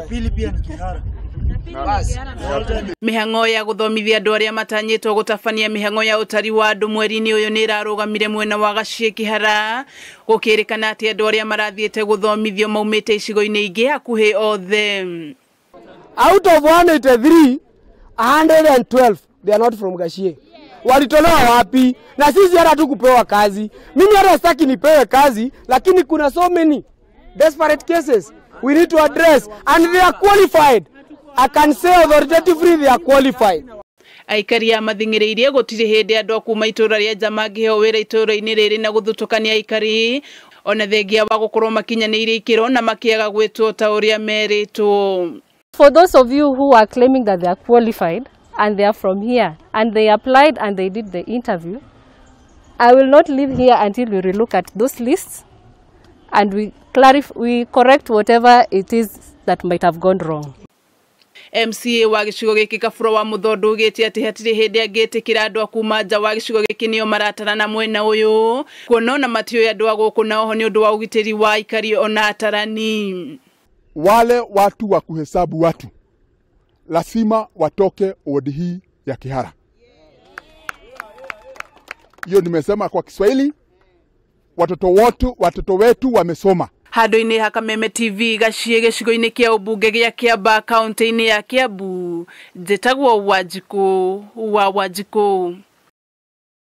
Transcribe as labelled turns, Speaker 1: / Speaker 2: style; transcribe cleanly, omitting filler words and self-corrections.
Speaker 1: Pili pia ni Kihara.
Speaker 2: Mĩhang'o ya gũthomithia andũ arĩa matanyĩtwo gũtabania mĩhang'o ya ũtari wa andũ mweri-inĩ ũyũ nĩ ĩrarũgamire mwena wa Gachie Kĩhara, gũkĩrĩkana atĩ andũ arĩa marathiĩte gũthomithio maumĩte icigo-inĩ ingĩ hakuhĩ othe.
Speaker 3: Out of 183, 112 they are not from Gachie. Walitolewa wapi? Na sisi hata hatukupewa kazi. Mimi hata sitaki nipewe kazi, lakini kuna so many desperate cases we need to address and they are qualified. I can say authoritatively they are qualified.
Speaker 2: Aikari a mathing'ĩrĩirie gũtirĩ hĩndĩ andũ a kuma itũra rĩa nja mangĩheo wĩra itũra-inĩ rĩrĩ na gũthutũkania aikari ona thengia wa gũkorwo makinyanĩirie ikĩro na makĩaga gwĩtwo ta ũrĩa merĩtwo.
Speaker 4: For those of you who are claiming that they are qualified and they are from here and they applied and they did the interview, I will not leave here until we relook at those lists and we clarify, we correct whatever it is that might have gone wrong.
Speaker 2: MCA wa gĩcigo gĩkĩ Kaburo wa Mũthondo ugĩte atĩ hatirĩ hĩndĩ angĩtĩkĩra andũ a kuma nja wa gĩcigo gĩkĩ nĩo maratarana mwena ũyũ, kuona ona matiũĩ andũ a gũkũ na oho nĩ ũndũ wa ũgitĩri wa aikari ona atarani.
Speaker 5: Wale watu wa kuhesabu watu lazima watoke wodi hii ya Kihara. Hiyo nimesema kwa Kiswahili. Watoto wetu wamesoma.
Speaker 2: Handũ-inĩ ha Kameme TV Gachie gĩcigo-inĩ kĩa ũmbunge gĩa Kĩambaa kaunti-inĩ ya Kiambu, njĩtagwo Wanjikũ wa Wanjikũ.